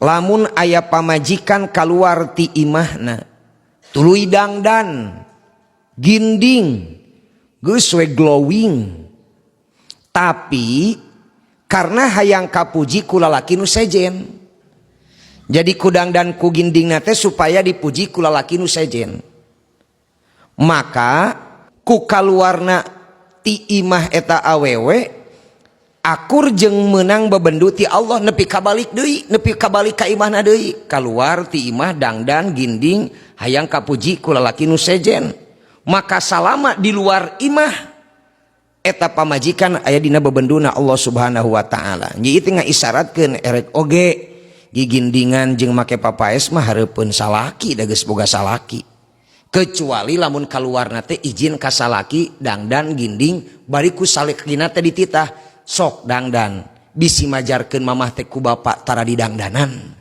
Lamun aya pamajikan kaluar ti imahna tuluy dangdan ginding geus we glowing, tapi karena hayang kapuji ku lalaki nu sejen, jadi ku dangdan ku ginding teh supaya dipuji ku lalaki nu sejen, maka ku kaluarna ti imah eta awewe akur jeung menang bebendu ti Allah nepi kabalik deui, nepi kabalik ka imahna deui. Kaluar ti imah dangdan ginding hayang kapuji ku lalaki nu sejen, maka salama di luar imah eta pamajikan aya dina bebenduna Allah Subhanahu wa taala. Jadi itu ngaisaratkeun erek oge gigindingan jeung make papaes mah hareupeun salaki, da geus boga salaki, kecuali lamun kaluarna teh izin ka salaki dangdan ginding, bari ku salakina teh dititah, "Sok dangdan, bisi majarkeun mamah teh ku bapak tara didangdanan."